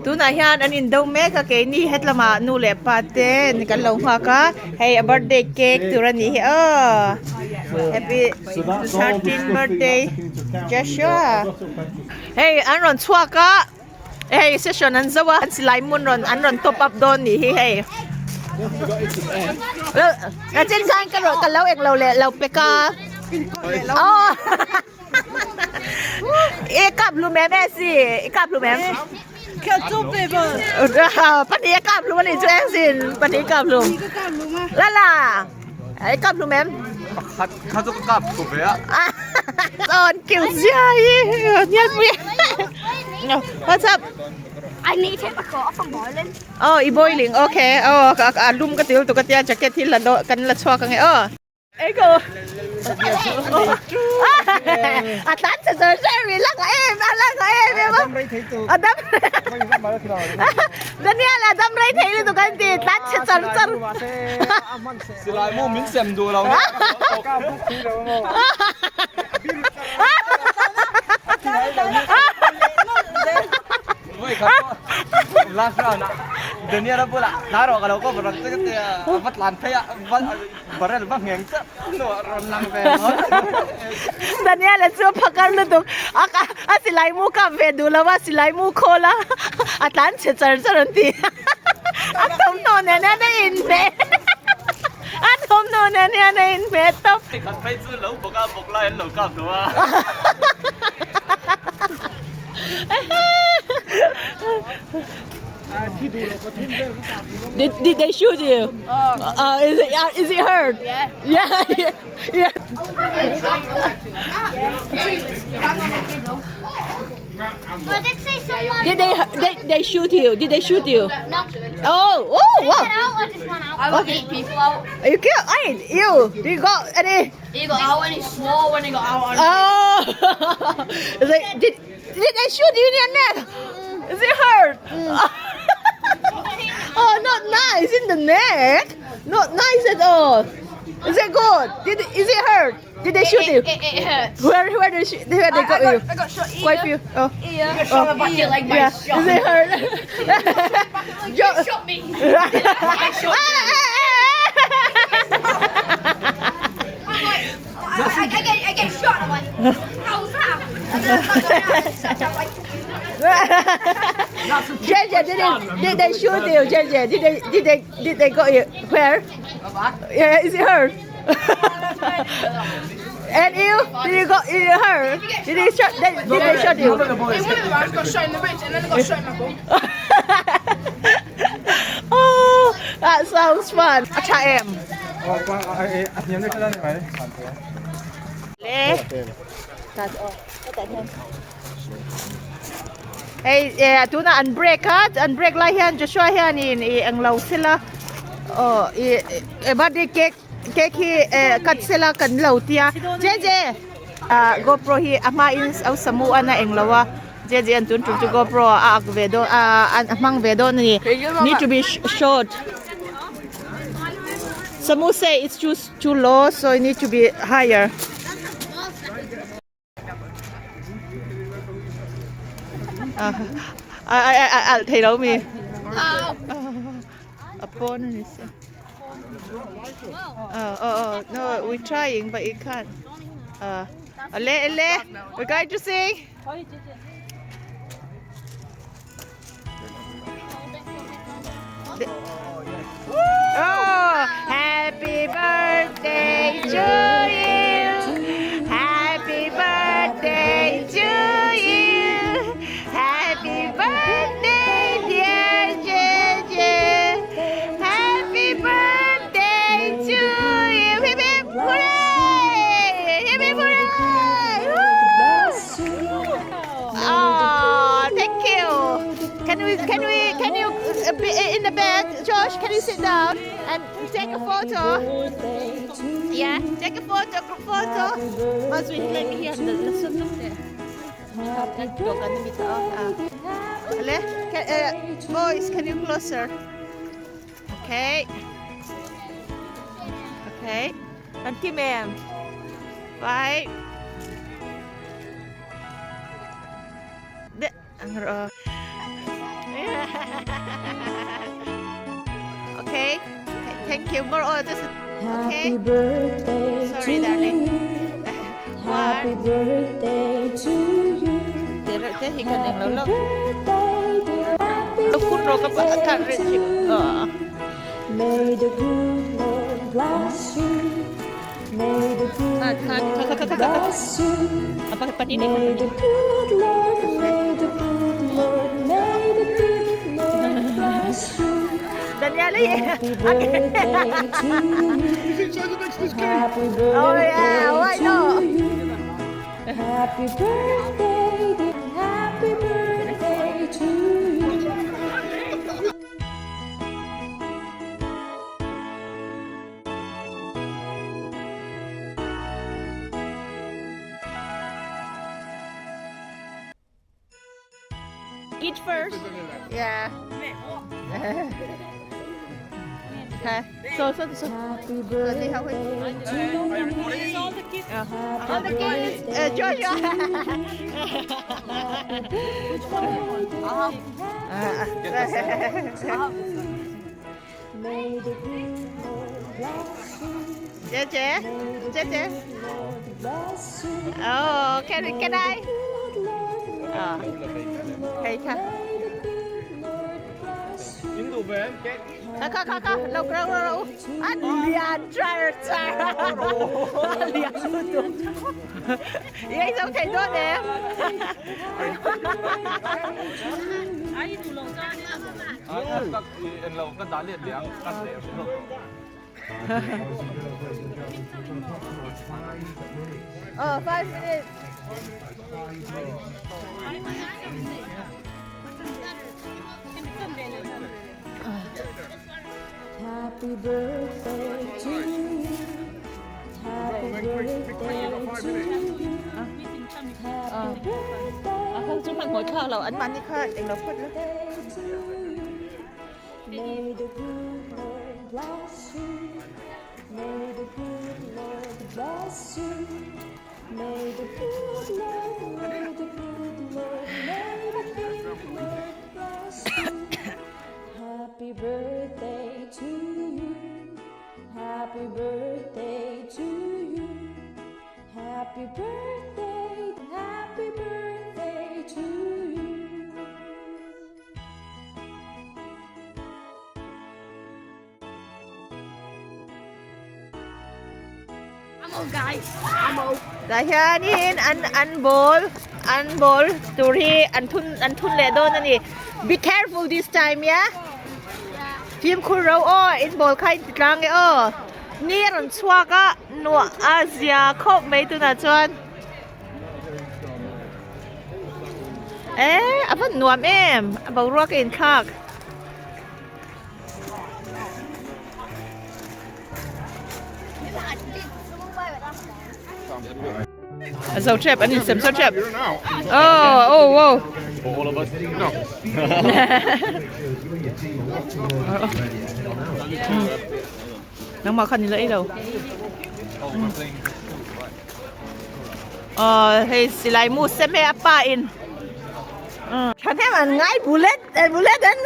Tunah hian an indo mek a keini hetlamah nu leh pa te kan lo nghak a hei a birthday cake tur a nih hi aw happy 13 birthday Joshua hei an rawn chhuak a hei session an zo a an silai hmun rawn an rawn top up dawn nih hi hei a chin khan ka ka lo englo leh lo pek a aw. E kap lu mem e si e kap lu mem pahnih a kap lu ani chu eng sin pahnih kap lu la la e kap lu mem pakhat kha chu ka kap thu ve a on kiu zia hi ngiat pui what's up I need to take my coat off, I'm boiling. Oh, i boiling. Okay. Oh, a lum ka til tu ka tia jacket hi la do kan la chhuak ange. Oh. Ego. A tlan che zer zer mi lak em a lak em em. A dam Daniel a dam rei thei lutuk an ti tlan che char char. Silai mu min sem duh lo. Last round ah Daniel a bulah tla rawh ka lo cover ang che ka tia a va tlan phei a va Barrel va ngheng chiah hnuah rawn lang ve maw. Daniel a chu a phakar lutuk a a silai mu kap ve duh lo a silai mu khawl a a tlan chhe char char an ti a thawmhnaw nen hian a inhmeh a thawmhnaw nen hian a inhmeh tawp. Khat phei chu lo bawk a bawk lai an lo kap lo a. Did, did they shoot you? Uh, is it is it hurt? Yeah. Yeah. Yeah. yeah. But did say someone. Did they they they shoot you? Did they shoot you? No. Oh, oh, Get wow. out or just one out? I got eight people out. You killed eight. You. You got any? He got out and he swore when he got out. Oh. they, did did they shoot you in your neck? Is it hurt? oh, not nice in the neck. Not nice at all. Is it good? Did is it hurt? Did they shoot you? It, it hurts. Where where they shoot, where they got you? I got shot here. Quite few. Oh. Here. Shot in the back of your leg by Yeah. shot. Is it hurt? Jo- Shot me. I'm like, I, I, get, I get shot. I'm like, how's that? And then I got down and I'm like, JJ, did they, did they shoot you? JJ, did they did they did they got you? Where? Yeah, is it hurt? and you? Did you got you hurt? Did they shot? They, did they shot you? In one of the rounds, got shot in the ribs, and then I got shot in my bum. oh, that sounds fun. A tha em. Le. Hei eh tuna an break a an break lai hian Joshua hianin ih englo sela aw ih birthday cake cake hi eh cut sela kan lo tia JJ ah GoPro hi a hmain au samu a na englo a JJ an tun tum chu GoPro a ak ve dawn ah a hmang ve dawn a ni need to be short Samu say it's too too low so it need to be higher. A a alh thei lo mi a pawn a ni si oh oh oh no we trying but it can't uh ale ale we going to sing Oh, happy birthday to you. Happy birthday to you. Happy birthday, dear JJ. Happy birthday to you. Hip hip hooray! Hip hip hooray! Woo! Oh, thank you. Can we, can we, can you, uh, be in the bed, Josh, can you sit down and take a photo? Yeah, take a photo, group photo. Mas we let me hear the the song there. Ale, can, uh, boys, can you closer? Okay. Okay. Thank you, ma'am. Bye. Okay thank you more oh just okay Happy birthday Sorry, to darling. you. Happy One birthday to you. te reuh te hi kan englo Happy lo birthday, dear. Happy lo phun ro ka pa ka birthday re to chim you. ờ May the good Lord bless you. May the Kha good kha kha kha Lord kha kha kha bless you. a pa pa ni ni May the good Lord, may the good Lord, may the good Lord bless you. Daniela Happy birthday to you. Happy Oh yeah, why birthday to not? you. Happy birthday, dear. Happy birthday to you. Eat first. Yeah. Okay. So so so. Happy Bloody hell, wait. birthday to you. All Happy the kids. birthday Joshua. to you. Happy birthday, dear. Happy birthday to you. May the good Lord bless you. Jeje. May the Jeje. good Lord bless you. Oh, can May can the I? good Lord, may Ah. the good Lord, Hey, ka. may the good Lord bless you. In duh ve em cake. Kha kha kha kha. Lo lo lo lo. An lian char char. Lian lutuk. Ei zo thei dawn em. En lo ka dah let leh ang ka leh hrim lo. Oh, 5 minutes. Happy birthday to you. Happy birthday to you. Happy birthday. À, không, chúng mình ngồi thơ là ấn bắn đi khơi, đừng nó phút nữa. birthday to you. May the good Lord bless you. May the good Lord bless you. May the good Lord, may the good Lord, may the good Lord bless you. Happy birthday to you. Happy birthday to you. Happy birthday, happy birthday to you. I'm old, guys. I'm old. Tah hianin an an ball an ball tur hi an thun an thun leh dawn a ni be careful this time yeah fimkhur ro aw in ball kha in ti tlang e aw ni a rawn chhuak a nuah a zia khawp mai tunah chuan eh a van nuam em a boruak a inthlak. A zo tep an insem zo tep. Oh, oh, wow. Nangmah khan i la ei lo. Aw hei silai mu sem hei a pa in. Thahnem an ngai bullet bullet an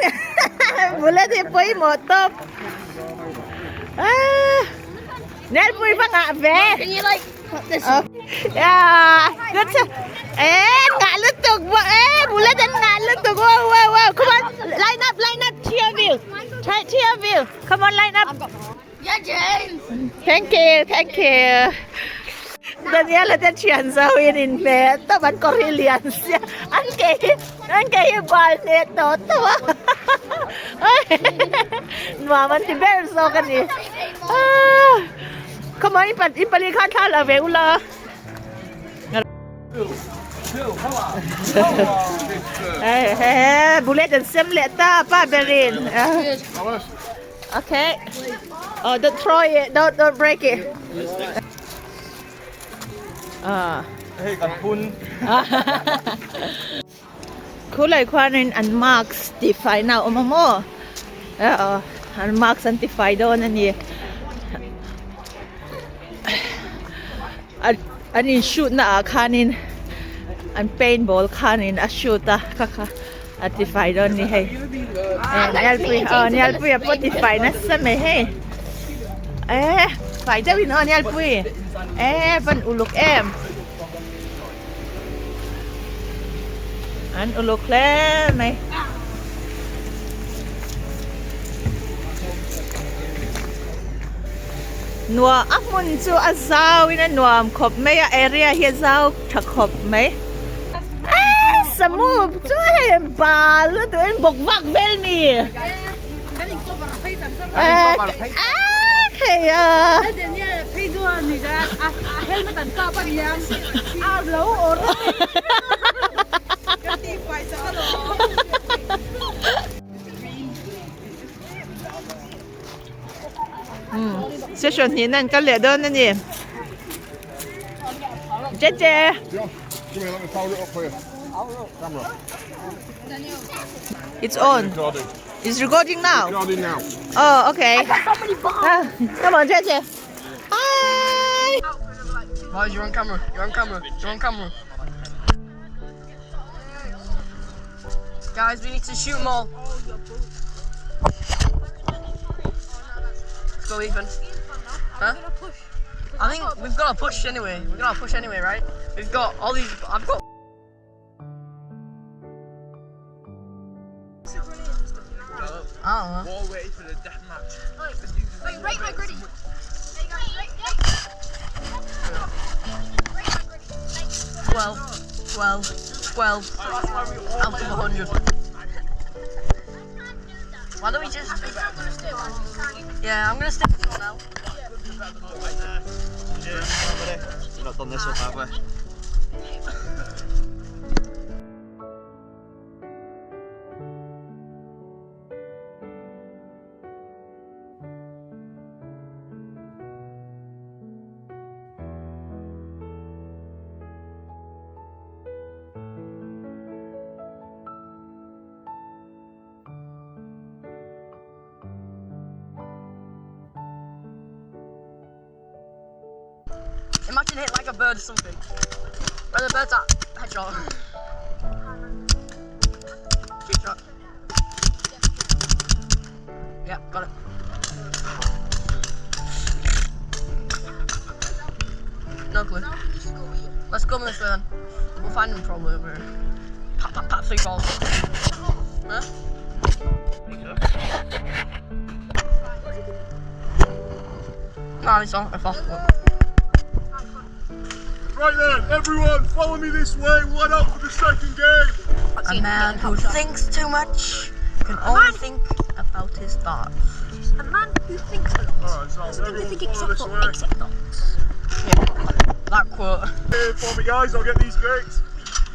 bullet hi pawimawh tawp. Nelpui va ngah ve. Can you like put this Yeah, good. Eh, ngah lutuk eh bullet an ngah lutuk. Wow, wow, wow. Come on, line up, line up. Cheer view. Try cheer view. Come on, line up. Yeah, James. Thank you, thank you. Daniela te thian zo in in hmel tawp an kawr hi lian sia an ke hi an ke hi bal hneh tawh tawh a nuam an ti ber zawk a ni come on in pali khan thla la ve ula. Bullet an sem leh ta pa berin. Okay. Oh, don't throw it. Don't don't break it. Ah. Hei kan phun. Khulai khuanin an mask ti fai na awm a maw? Eh an mask an ti fai dawn a ni. An in shoot na ah khanin an paint ball khanin a shoot a kha kha. A tifai dawn ni hei. Nialpui aw Nialpui a pawh tifai nasa mai hei. Eh fai deuh in aw Nialpui. Eh van uluk em. An uluk hle mai. Nuam a hmun chu a zau in a nuam khawp mai a area hi a zau tha khawp mai. Samu chu hei bal lutuk in bawk vak vel mi. Thei a. Session hnih nan kal leh dawn a ni. Jeje. It's on. It's recording now. Recording now. Oh, okay. Ah, come on, Jeje. Hi. Why you're on camera? You're on camera. You're on camera. Guys, we need to shoot them all. Let's go, Ethan. Huh? I think we've got to push anyway. We've got to push anyway, right? We've got all these. I've got. I don't know. All waiting for the death match. Wait, rate my gritty. 12, 12, 12 out of 100. Why don't we just. Yeah, I'm gonna stick to one now. We've not done this up, have we? Imagine hit like a bird or something. Where the bird's at? Headshot. Cheap shot. Yeah, got it. No clue. Let's go this way then. We'll find him probably over here. Pat, pat, pat, three balls. Huh? No, it's on. If off. Right then, everyone, follow me this way. We'll head out for the second game. A man who thinks too much can only think about his thoughts. A man who thinks a lot. Alright, so Doesn't do everyone anything follow except this for way. except thoughts. Yeah, that quote. Here for me, guys. I'll get these cakes.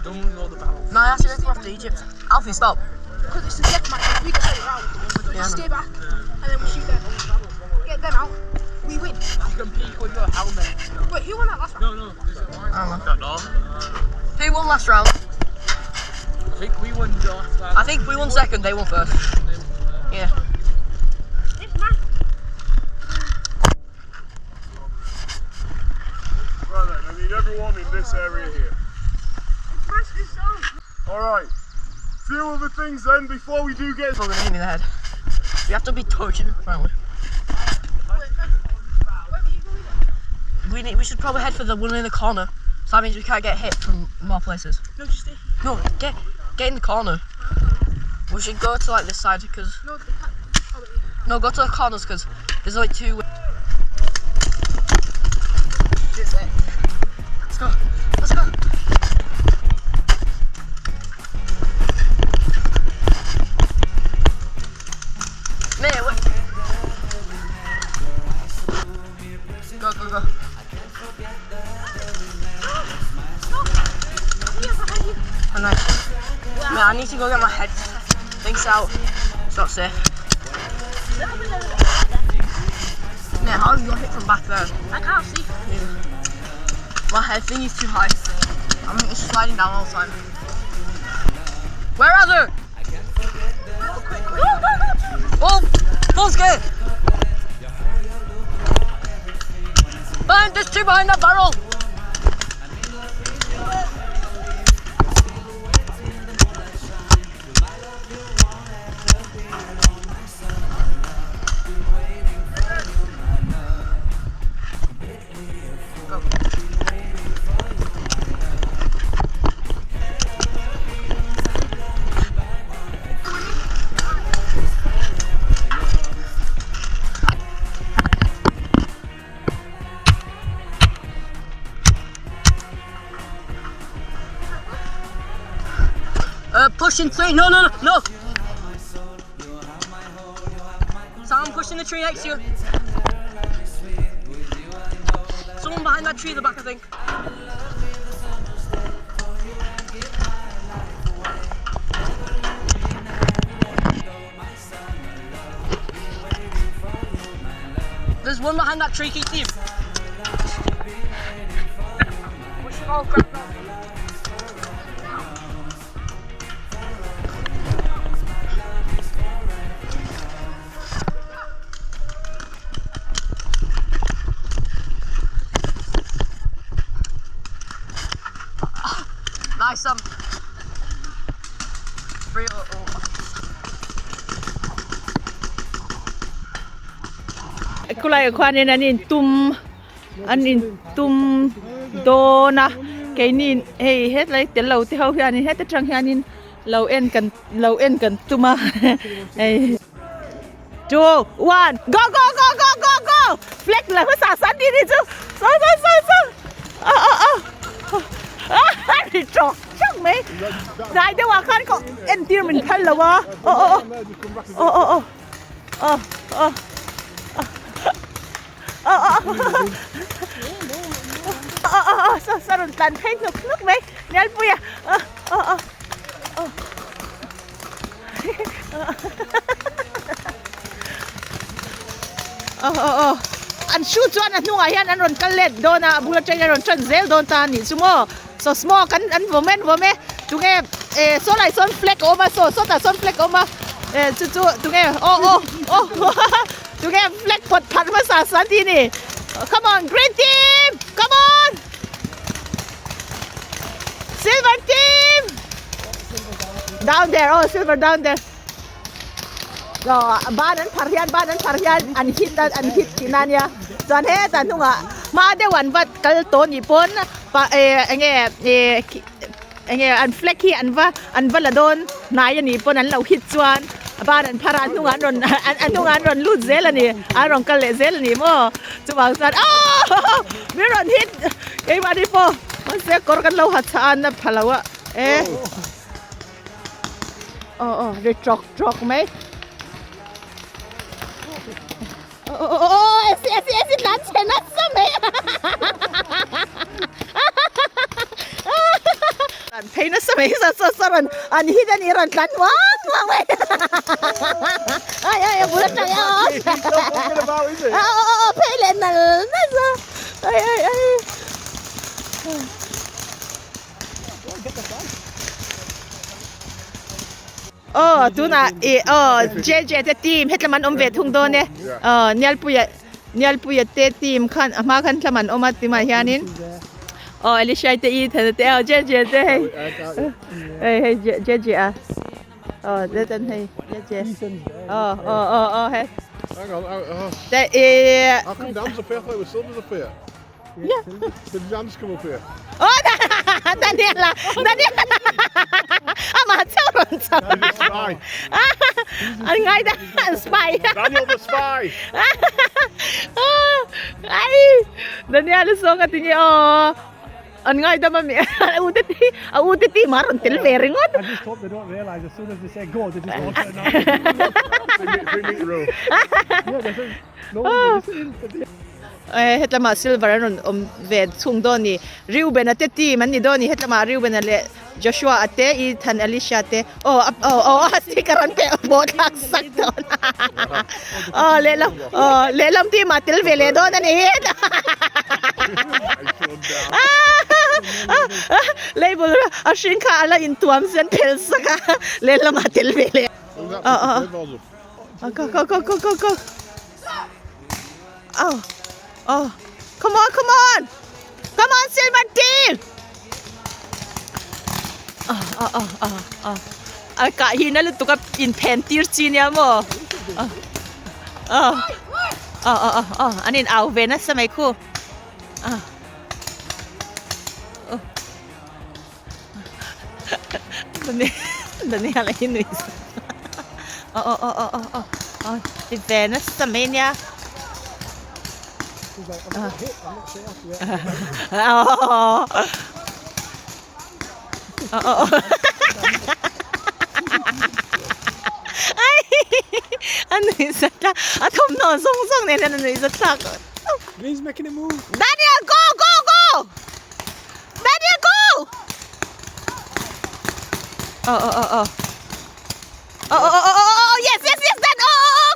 No, I actually think we're off to Egypt. Alfie, stop. Because it's a death match, if we get straight round, we Yeah, just I know. stay back and then we shoot them. Get them out, we win. You can peek with your helmet. Wait, who won that last round? No, no. Don't know. Who won last round? I think we won the last round. I think we won second, they won first. Yeah. Right then, I need everyone in this area here. Alright. Few other things then before we do get We're gonna hit me in the head. We have to be touching, apparently. We need, we should probably head for the one in the corner. So that means we can't get hit from more places. No, just stay. No, get get in the corner. We should go to like this side because No, they can't. Oh, wait, yeah. no, go to the corners because there's like two. Let's go. Let's go. Mate, wait. Go, go, go. Oh, nice. Mate, I need to go get my head things out. It's not safe. Mate, how have you got hit from back there? I can't see. My head thing is too high. I'm it's sliding down all the time. Where are they? Oh, full scale. Behind, there's two behind that barrel. Pushing three. No, no, no, no. Sam, pushing the tree next to you. Someone behind that tree at the back, I think. There's one behind that tree, keep you. We should all grab that. Nice, Sam. 3 oh, oh. Khulaiah khuanin an in tum an in tum dawn a keini hei hetlai tel lo te ho hianin heta tang hianin lo en kan lo en kan tum a hei two one go go go go go go flag la hmasa san tih ni chu saw saw saw saw aw aw aw a ri tawk tawk mai hnai deuhah khan ka entir min phal lo a aw aw aw aw aw aw aw aw aw aw aw aw saw saw rawn tlan phei hnuk hnuk mai Nialpuia aw aw aw aw aw aw aw an shoe chuan a hnungah hian an rawn kal let dawn a a bul atangin a rawn tan zel dawn ta a nih chu maw saw smoke an an vawm e an vawm e tunge eh saw lai sawn flag a awm a saw sawtah sawn flag a awm a eh chu chu tunge aw aw aw tunge flag pawt phat hmasa sa tih a ni come on green team come on silver team down there oh silver down there aw ban an phar hian ban an phar hian an hit a an hit tihna a nia chuan hetah hnungah hma deuh an va kal tawh anih pawn pa eh eng nge eh eng nge an flag hi an va an va la dawn hnai anih pawn an lo hit chuan ban an phar a a hnungah an rawn a hnungah an rawn lut zel a ni an rawn kal leh zel a ni maw chuvang chuan aww min rawn hit keimahni pawh mahse kawr kan lo ha chah a na pha lo a eh. Aw aw ri tawk tawk mai aw aw aw aw esi esi esi tlan chhe nasa mai tlan phei nasa mai sa sa sa rawn an hit a ni rawn tlan muang muang mai ai ai a bul atang aw aw aw aw phei leh nal nasa ai ai ai. Aw tunah ih aw JJ te team hetlam an awm ve thung dawn e aw Nialpuia Nialpuia te team khan a hma khan tlam an awm a timah hianin aw Elishai te Ethan te aw JJ te hei hei hei JJ a aw Ethan hei JJ aw aw aw aw hei te ih How come Dan's up here? I thought it was Silver's up here. Yeah. Did Dan's come up here? Oh, Daniela, Daniela. Amah chauh rawn chho. He's a spy. An ngai da, an spy. Daniel the spy. Ai, Daniela sawng a ti nge aw. An ngai dam a mi, a u te ti, a u te ti mah rawn tel ve ringawt. I just hope they don't realise as soon as they say go, they just all turn out. 3 metre rule. Yeah, they say, no, they just, Hetlama silver an rawn awm ve chhung dawn ni Reuben a te team an ni dawn ni hetlama Reuben a leh Joshua a te Ethan Alicia te aw aw aw a sticker an pe pawh thlak sak dawn aw lehlam aw lehlam team ah tel ve leh dawn a ni label a hring kha a la intuam zen phel sak a lehlam ah tel ve leh aw aw go go go go go go. Oh, oh, come on, come on. Come on, Silver team. Oh, oh, oh, oh, oh. A kah hi na lutuk a inphen tir chi nia maw? Oh, oh, oh, oh, oh, oh. An in au ve nasa mai khu. Ah. Oh. Daniel a hi nui aw aw aw aw aw aw aw ti ve nasa mai nia aw aw aw. Ai a nuihza thlak a thawmhnaw zawng zawng nen hian a nuihza thlak. Green's making a move. Daniel go go go! Daniel go! Oh oh oh oh. Oh oh oh oh oh yes yes yes Dan oh oh oh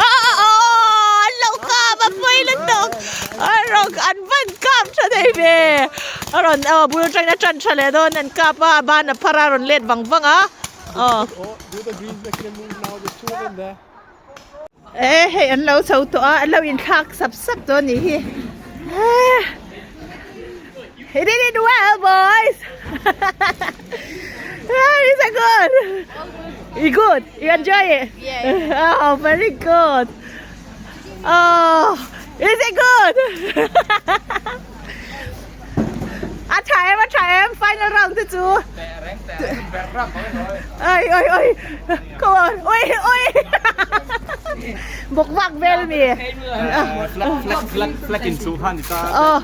oh oh oh an lo kap a pawi lutuk a rawn an van kap tha thei ve a rawn aw bul atangin a tan tha leh dawn an kap a a ban a phar a a rawn let vang vang a aw e hei an lo chho tawh a an lo inthlak sap sap tawh a nih hi He did it well boys Is it good? You good? You enjoy it? Yeah. Oh, very good. Oh, is it good? A tha em, a tha em, final round te chu. Oi, oi, oi. Come on. Oi, oi. Bawk vak vel mi. Flag, flag, flag, flag in chu khan ni ta. Oh,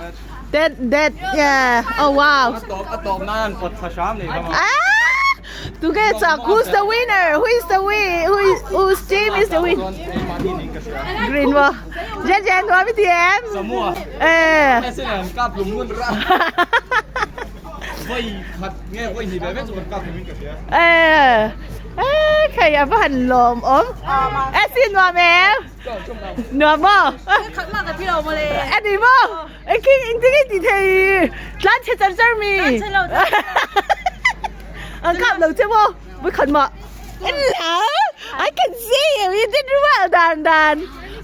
that, that, yeah. Oh, wow. A tawp, a tawp nan pawt thla hram nei kha ma. Ah! Tunge chak, who's the winner? Who is the win? Who is, whose team is the win? Green mo. Jen Jen, nuam i ti em? Samoa. Eh. Messi nen kap lung ngun ra. Voi khat nge voi hnih ve ve chu kan kap lung in ka hria. Eh. Eh, khai a va han lawm awm. Eh, si nuam em? Nuam maw? Khat mah ka thi lo mawle. A ni maw? Engking engtin i ti thei? Tlan chhe char char mi. Tlan chhe lo. An kap lo che maw? Voi khat mah. I can see you. You did well, Dan Dan.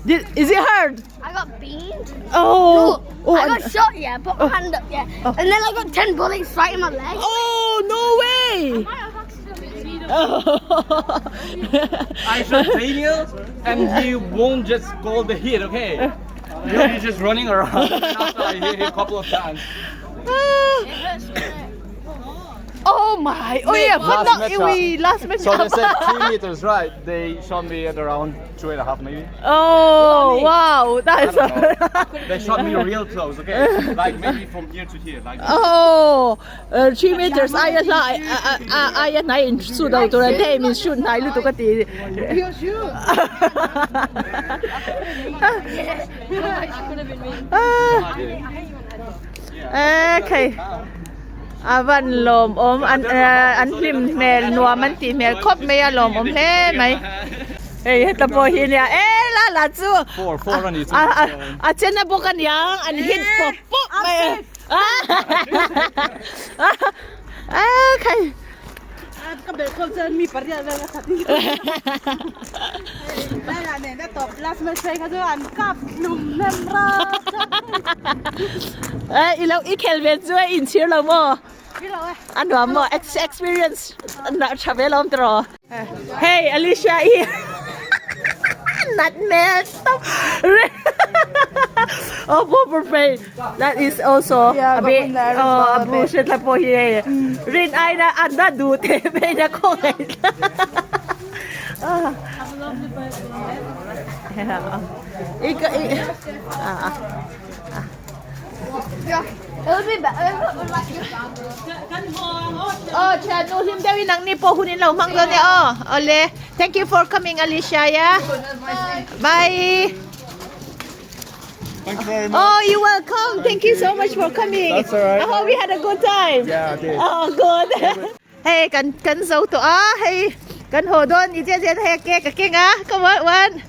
Did, is it hurt? I got beamed. Oh. No, oh, I got shot, yeah, put my hand up, yeah. Oh. And then I got 10 bullets right in my leg. Oh, no way. I shot Daniel and he won't just go the hit, okay? He'll be just running around. After I hit him a couple of times. Oh my! Oh yeah, but Last not match, we last match. So they said 3 meters, right? They shot me at around 2.5 maybe. Oh wow, that's I don't know. They shot me real close, okay? Like maybe from here to here. Like Oh, 3 meters ai a hla ai a hnai in shoot lo tur an them in shoot hnai lutuk a ti. Okay. A van lawmawm an an hlim hmel nuam an tih hmel khawp mai a lawmawm hle mai hei heta pawh hi nia e la la chu a a chen a bawk a niang an hit pawp pawp mai a a khai Ka belh khawp chuan mi pariat vel a khat in Lai lah nen a tawp last match phei kha chu an kap hlum hnem rat Eh i lo i khel ve chu a inchhir lo maw? I lo e. A nuam maw? Experience na tha ve lo tiraw? Hey Alicia i nat hmel tawp Oh proper face. That is also Yeah, a bit got one there as oh well, a a bit. bullshit la pawh hi hei rin aina an na duh teh mai na khawngaih i ka i ah Yeah, it would be better if it was like your Oh, thian nu hlim deuhin ang ni pawh hun in lo hmang dawn e aw. Awle. Thank you for coming Alicia ya. Bye. Thank you very much. Oh, you're welcome. Thank you so much for coming. That's all right. I hope we had a good time. Yeah, I did. Oh, good. Hey, kan kan zo tawh a. Hei, kan haw dawn ni chiah chiah hei a cake a keng a. Come on, one.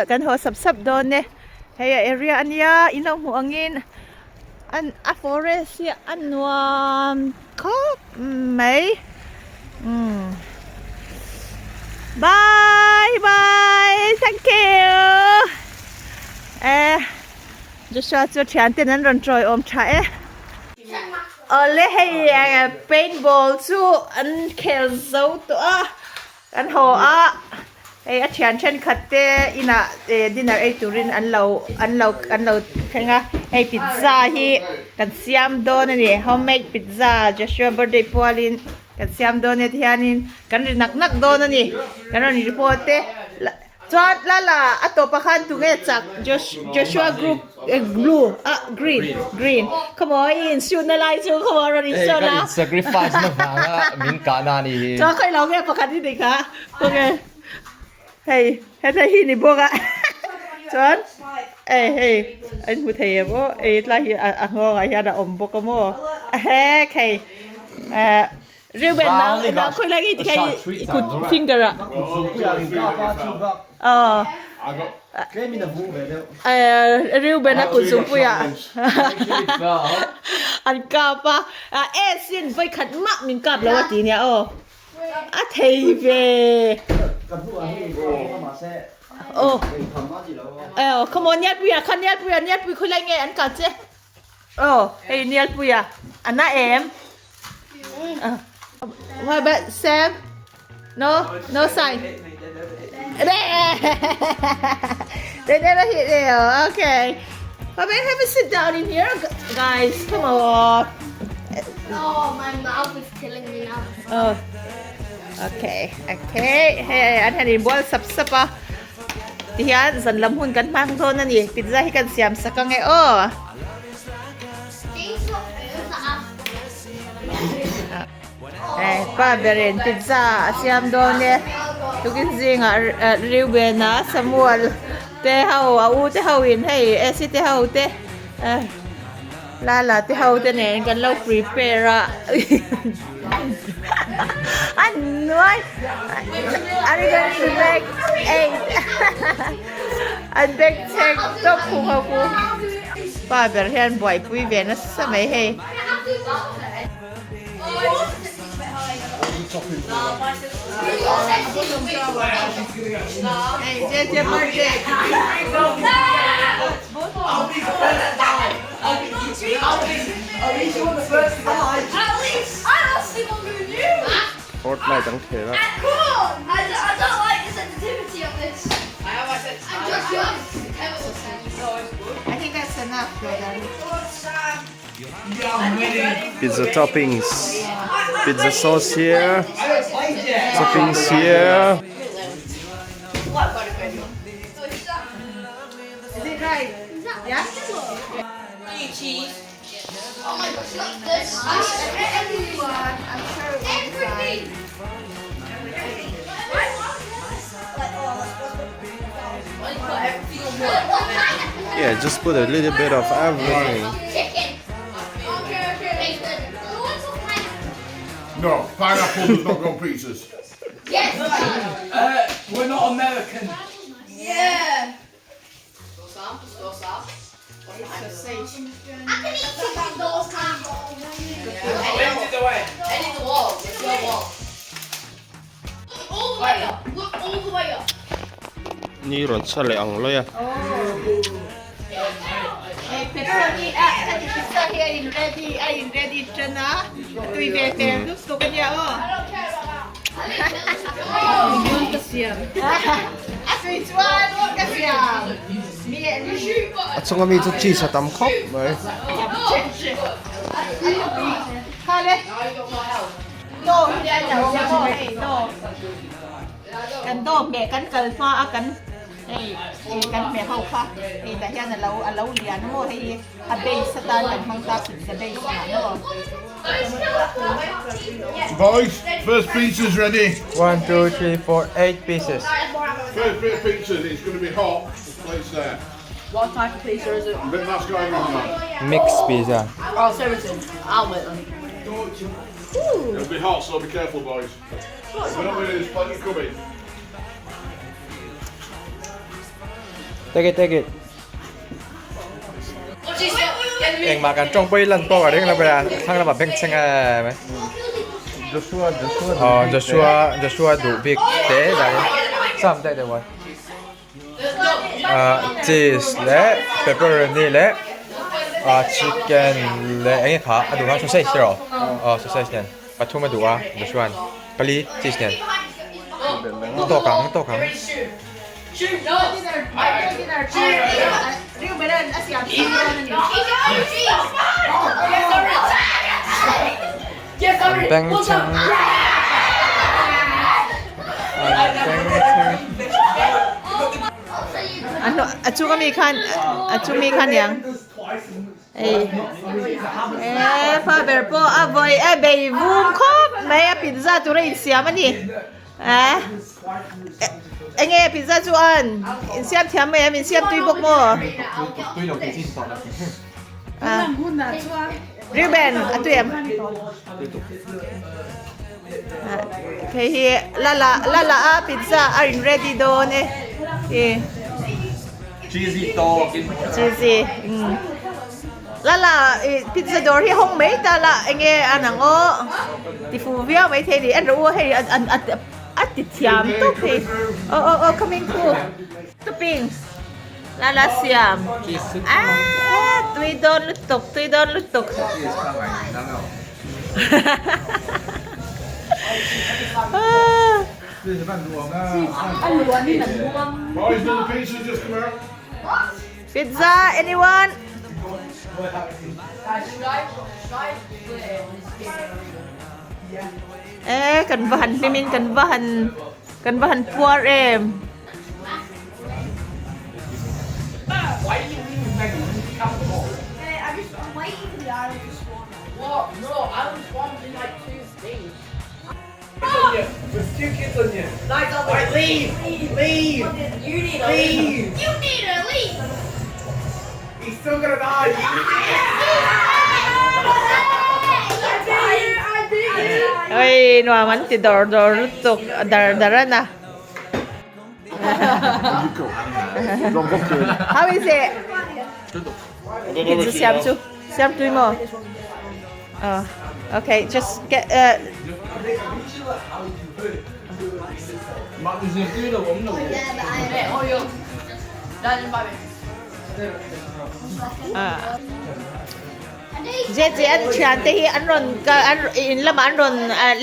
Kan haw sap sap dawn e. Hei a area ania in lo hmuh angin an a forest hi a nuam khawp mai. Umm. Bye bye. Thank you. Eh Joshua chu thian ten an rawn tawi awm tha e. Awle hei paintball chu an khel zo tawh a. Kan haw a hei a thian thenkhat te inah dinner ei turin an lo an lo an lo thleng a hei pizza hi kan siam dawn a ni homemade pizza Joshua birthday pualin kan siam dawn e tihianin kan ri nak nak dawn a ni kan rawn report te. Chuan lala a tawpah khan tunge chak Joshua group blue ah green green khawmaw i in shoot na lai chu khawmaw rawn in shoot a. Ka in sacrifice na vanga min kah na ni hi. Chuan khawi lo nge pakhat hi ni kha okay hei heta hi ni bawk a chuan ei hei an hmu thei em aw ei tlai hi a nghawngah hian a awm bawk a maw hek hei eh. Reuben nang nang khawi lai nge tikha i kut finger ah aw Reuben a kut zungpui ah an kap a S in vawi khat mah min kap lo a ti nia aw a thei ve aw aw come on Nialpui ah khan Nialpui ah Nialpui khawi lai nge an kap che aw hei Nialpui ah a na em. What about Sam? No, no sign. They never hit there. Okay. But we have a sit down in here, guys. Come on. Oh, my mouth is killing me now. Oh. Okay. Okay. Hey, an han in bual sap sap a. Tihian zan lam hun kan hmang dawn ani. Pizza hi kan siam sak ange aw. Pa berin pizza a siam dawn e tukin zingah Reuben a Samuel te ho a u te ho in hei Essie te ho te Lala te ho te nen kan lo prepare a an nuai an going to bake eight an bake chek tawp khu ho khu pa ber hian buaipui ve nasa mai hei. Fortnite an khel a. Pizza toppings pizza sauce here toppings here. Yeah, just put a little bit of everything. No, pineapple does not go on pizzas. Yes. We're not American. Yeah. I can eat chicken those Any the wall. It's your wall. All the way up. Look all the way up. Ni rawn chha leh ang lawi a. Hei pepperoni a heti pizza hi a in ready a in ready tan a a tui ve hmel lutuk a nia aw. A tui chuan ka siam. A chunga mi chu cheese a tam khawp mai. Kan dawm leh kan kal hma a kan hei kan hmeh ho kha hei tah hian alo alo lian maw hei hi a base atan kan hmang ta pizza base ah maw. Boys, first pizza's ready. 1, 2, 3, 4, 8 pieces. First bit of pizza, it's going to be hot. Place there. What type of pizza is it? Bit that's going on now. Mixed pizza. Oh, seriously. I'll wait then. It'll be hot, so be careful, boys. We're not really, there's plenty coming. Take it, take it. Engmah kan tawng pawh i lan tawk a ring lo ber a, thlang lamah beng chheng em mai. Joshua, Joshua. Aw, Joshua, Joshua duh bik te dahin sam daih deuh a. Ah cheese leh pepperoni leh ah chicken leh eng nge kha a duh kha sausage te rawh aw sausage nen pathum a duh a Joshua-a'n pali cheese nen tawk ang tawk ang. An beng chheng an beng chheng. A hnu a chung ami khan a chung mi kha niang hei e pa ber pawh a vawi a bei vum khawp mai a pizza tur a insiam a ni eh enge pizza chu an insiam thiam mai em insiam tui bawk maw Reuben a tui em Hei hi lala lala a pizza a in ready dawn e i Cheesy tawk in Cheesy um lala i pizza dawr hi hawng mai ta la enge an ang aw ti fu viau mai thei ni en rawh u hei an an a ti thiam tawp hei aw aw aw coming through toppings lala siam ah tui dawn lutuk tui dawn lutuk. Pizza, anyone? Eh, kan va han hlimin kan va han kan va han puar em. Oi nuam an ti dawr dawr lutuk dar dar a na. How is it? Pizza siam chu siam tui maw? Oh, okay, just get Jeje an thian te hi an rawn an in lamah an rawn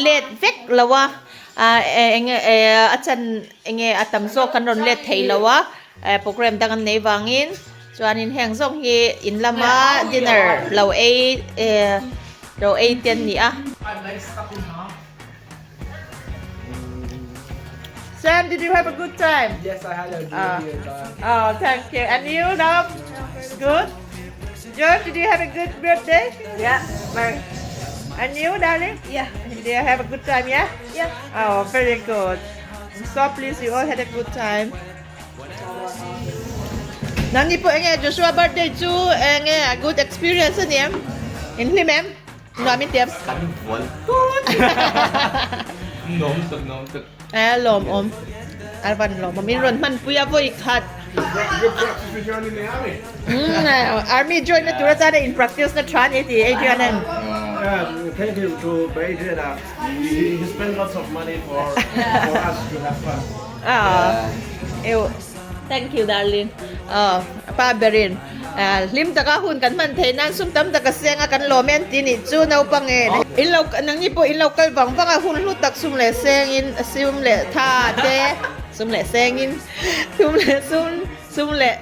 let vek lo a enge a chan enge a tam zawk an rawn let thei lo a program dang an nei vangin Chuanin heng zawng hi in lama dinner lo ei eh lo ei te an ni a. Sam, did you have a good time? Yes, I had a really good time. Oh, thank you. And you, Rob? Good? George, did you have a good birthday? Yeah. Very. And you, darling? Yeah. Did you have a good time, yeah? Yeah. Oh, very good. I'm so pleased you all had a good time. Nangni pawh enge Joshua birthday chu enge a good experience a ni em? In hlim em? Nuam in ti em? Kan vual tut. Nuam tuk nuam tuk. A lawm awm. A van lawm awm. In rawn hman pui a vawi khat. Good practice for joining the army. Army join na tur atan a in practice na tha a ni tih Adrian an. Thank you to Adrian. He spent lots of money for for us to have fun. Aw thank you darling aw pa berin hlim taka hun kan hman theih nan sum tam tak a seng a kan lawm e an ti nih chu naupang e in lo nangni pawh in lo kal vang vang a hun hlu tak sum leh seng in sum leh tha te sum leh seng in sum leh sum sum leh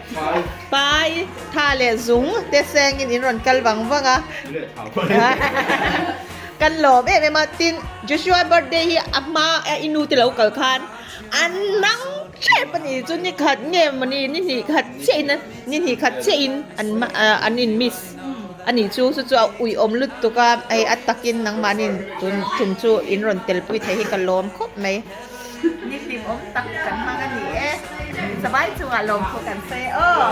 pai tha leh zung te seng in in rawn kal vang vang a kan lawm em em a tin Joshua birthday hi a hma a i nu te lo kal khan An mang hrep a ni chu ni khat nge mawni ni hnih khat chiah in ni hnih khat chiah in an an in miss a ni chu chu chu a uiawm lutuk a hei a takin nangmahni tun tum chu in rawn tel pui thei hi ka lawm khawp mai. Ni hlim awm tak kan hmang a ni e, savai chungah lawmthu kan sawi aw.